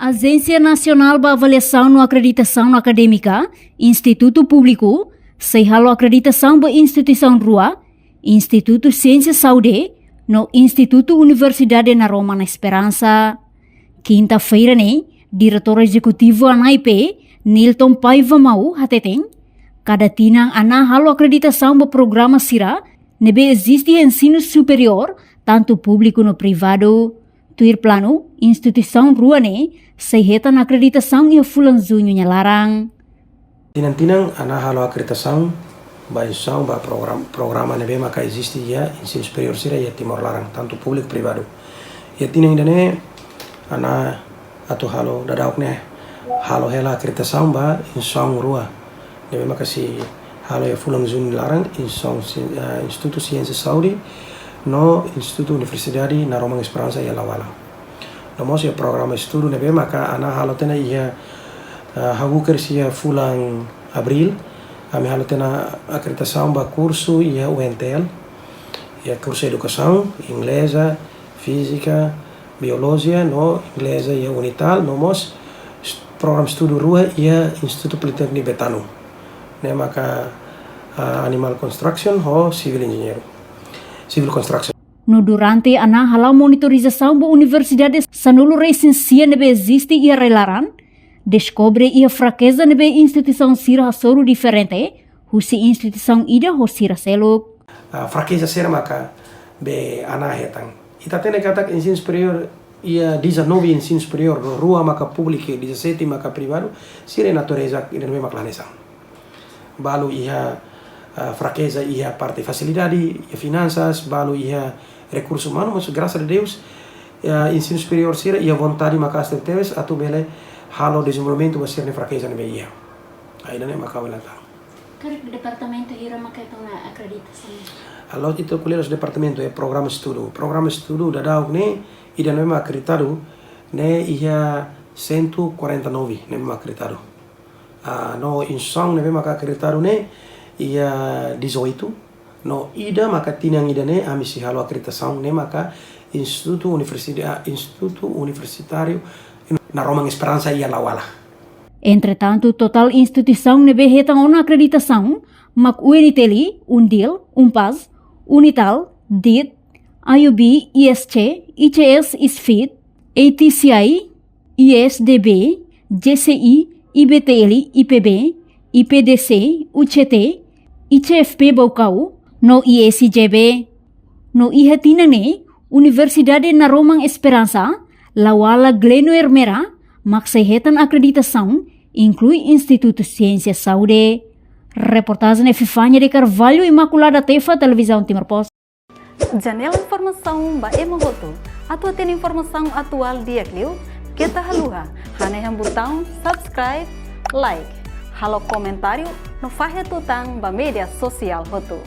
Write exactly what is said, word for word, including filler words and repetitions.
Ajénsia Nasionál ba Avaliasaun no Akreditasaun Akadémika, Institutu Públiku, sei halo akreditasaun ba instituisaun rua, Institutu Siénsia Saúde, no Institutu Universidade Naroman Esperança. Kinta-feira ne'e, Diretór Ezekutivu ANAEP, Nilton Paiva Mau hateten, kada tinan ANA halo akreditasaun ba programa sira ne'ebé eziste iha ensinu superiór, tantu públiku no privadu. Tuir planu, instituisaun rua ne'e sei hetan akreditasaun iha fulan Juñu nia laran. Tinan-tinan ANA halo akreditasaun ba instituisaun ba program-, programa ne'ebé maka eziste iha ensinu superiór sira iha Timor laran, tantu públiku privadu. Iha tinan ida-ne'e ANA atu halo daudauk ne'e halo hela akreditasaun ba instituisaun rua ne'ebé maka sei halo iha fulan Juñu laran, instituisaun si-, eh, Institutu Siénsia Saúde no Institutu Universidade Naroman Esperança iha Lawala. No mós iha programa estudu ne'ebé maka ANA halo tiha ona iha, eh, hahú kedas iha fulan Abríl, ami halo tiha ona akreditasaun ba kursu iha U N T L, iha kursu edukasaun, ingleza, fízika, biolojia, no ingleza iha Unital, no mós est-, programa estudu rua iha Institutu Politékniku Betano. Ne'e maka, ah, animal construction ho civil engineer. Civil construction. No durante ANA hala'o monitorizasaun ba universidade sanulu-resin-sia ne'ebé eziste iha rai-laran, deskobre iha frakeza ne'ebé instituisaun sira hasoru diferente husi instituisaun ida ho sira seluk. Ah, frakeza sira maka be ANA hetan. Ita hatene katak ensinu superiór iha dezanove ensinu superiór, rua maka públiku, dezassete maka privadu, sira natureza ida-ne'ebé maka la hanesan. Balu iha, ah, frakeza iha parte fasilidade, iha finansas, balu iha rekursu umanu, mas grasas a Deus, ah, ensinu superiór sira iha vontade maka'as tebes atu bele halo dezenvolvimentu ba sira-nia frakeza ne'ebé iha. Ida-ne'e maka ha'u hatán. Karik departamentu hira maka hetan ona akreditasaun? Halo ita ko'alia loos departamentu, eh, programa estudu. Programa estudu daudauk ne'e, ida-ne'ebé mak akreditadu ne'e iha cento e quarenta e nove ne'ebé mak akreditadu. Ah, no instituisaun ne'ebé maka akreditadu ne'e iha dezoito, no ida maka tinan ida-ne'e ami sei halo akreditasaun ne'e maka Institutu Universida-, Institutu Universitáriu Naroman Esperança iha Lawala. Entretantu, totál instituisaun ne'ebé hetan ona akreditasaun mak U N T L, UNDIL, UNPAZ, Unital, DIT, I U B, I S C, I C S, ISFIT, A T C I, I S D B, J C I, I B T L, I P B, I P D C, U C T, I C F P Baucau, no I S J B. No iha tinan ne'e, Universidade Naroman Esperança, Lawala Gleno Ermera, mak sei hetan akreditasaun, inklui Institutu Siénsia Saúde. Reportajen Epifania de Carvalho, Imaculada Tefa, Televizaun Timor Post. Janela informasaun ba ema hotu. Atu hatene informasaun atuál di'ak liu, keta haluha hanehan butaun subscribe, like, halo komentáriu, no fahe tutan ba média sosiál hotu.